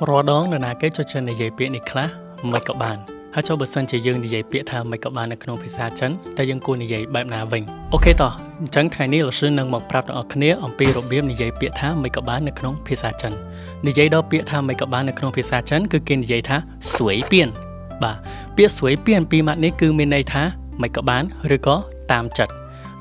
រាល់ដងនរណាគេចូលចិត្តនិយាយពាក្យនេះខ្លះមិនក៏បានហើយចុះបើសិនជាយើងនិយាយពាក្យថាមិនក៏បាននៅក្នុងភាសាចិនតើយើងគួរនិយាយបែបណាវិញ OK តោះអញ្ចឹងថ្ងៃនេះលោកsưនឹងមកប្រាប់ទាំងអស់គ្នាអំពីរបៀបនិយាយពាក្យថាមិនក៏បាននៅក្នុងភាសាចិននិយាយដល់ពាក្យថាមិនក៏បាននៅក្នុងភាសាចិនគឺគេនិយាយថា随便បាទពាក្យ 随便 ពីរម៉ាត់នេះគឺមានន័យថាមិនក៏បានឬក៏តាមចិត្ត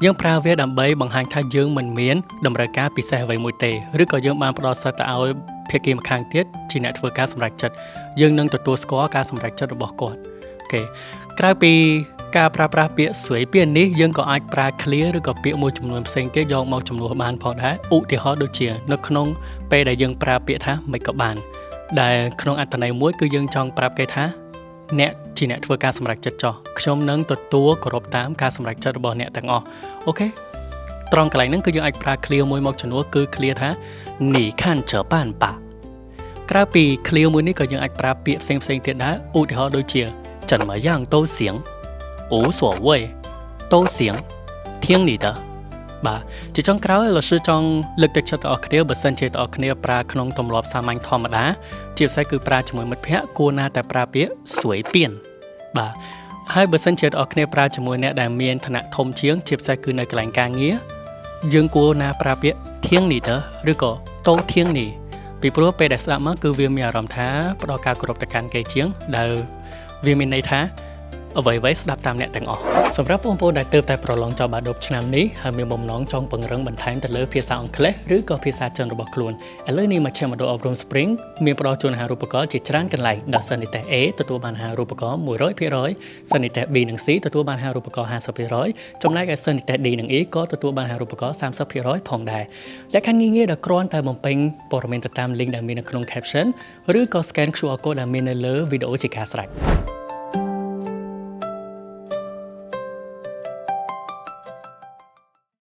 យើងប្រើវាដើម្បីបង្ហាញថាយើងមិនមានតម្រូវការពិសេសអ្វីមួយទេឬក៏យើងបានផ្ដល់សិទ្ធិទៅឲ្យភាគីម្ខាងទៀតជាអ្នកធ្វើការសម្រេចចិត្តយើងនឹងទទួលស្គាល់ការសម្រេចចិត្តរបស់គាត់OK ក្រៅពីការប្រើប្រាស់ពាក្យ 随便 នេះយើងក៏អាចប្រើឃ្លា ឬក៏ពាក្យមួយចំនួនផ្សេងទៀតយកមកជំនួសបានផងដែរឧទាហរណ៍ដូចជានៅក្នុងពេលដែលយើងប្រើពាក្យថាមិនក៏បានដែលក្នុងអត្ថន័យមួយគឺយើងចង់ប្រាប់គេថាអ្នកជាអ្នកធ្វើការសម្រេចចិត្តចោះខ្ញុំនឹងទទួលគោរពតាមការសម្រេចចិត្តរបស់អ្នកទាំងអស់OK ត្រង់កន្លែងហ្នឹងគឺយើងអាចប្រើឃ្លា មួយមកជំនួសគឺឃ្លា ថា你看着办吧ក្រៅពីឃ្លា មួយនេះក៏យើងអាចប្រើពាក្យផ្សេងផ្សេងទៀតដែរឧទាហរណ៍ដូចជា怎么样都行无所谓都行听你的បាទជាចុងក្រោយលោកsưចង់លើកទឹកចិត្តដល់អ្នកគ្នាបើសិនជាអ្នកគ្នាប្រើក្នុងទម្លាប់សាមញ្ញធម្មតាជាពិសេសគឺប្រើជាមួយមិត្តភ័ក្តិគួរណាស់តែប្រើពាក្យ 随便 បាទហើយបើសិនជាអ្នកគ្នាប្រើជាមួយអ្នកដែលមានឋានៈធំជាងជាពិសេសគឺនៅកន្លែងការងារយើងគួរណាប្រើពាក្យ听你的 ឬក៏都听你ពីព្រោះពេលដែលស្ដាប់មកគឺវាមានអារម្មណ៍ថាផ្ដល់ការគោរពទៅកាន់គេជាងដែលវាមានន័យថាអ្វីៗស្ដាប់តាមអ្នកទាំងអស់សម្រាប់បងប្អូនដែលទើបតែប្រឡងចប់បាក់ឌុបឆ្នាំនេះហើយមានបំណងចង់ពង្រឹងបន្ថែមទៅលើភាសាអង់គ្លេសឬក៏ភាសាចិនរបស់ខ្លួនឥឡូវនេះមជ្ឈមណ្ឌលអប់រំ Spring មានផ្ដល់ជូនអាហារូបករណ៍ជាច្រើនកន្លែងដល់សិស្សនិទ្ទេស A ទទួលបានអាហារូបករណ៍100%សិស្សនិទ្ទេស B និង C ទទួលបានអាហារូបករណ៍50%ចំណែកឯសិស្សនិទ្ទេស D និង E ក៏ទទួលបានអាហារូបករណ៍30%ផងដែរលក្ខខណ្ឌងាយៗដែលគ្រាន់តែបំពេញព័ត៌មានទៅតាម link ដែលមាននៅក្នុង caption ឬក៏ scan QR code ដែលមាននៅលើវីដេអូជាការស្រេច។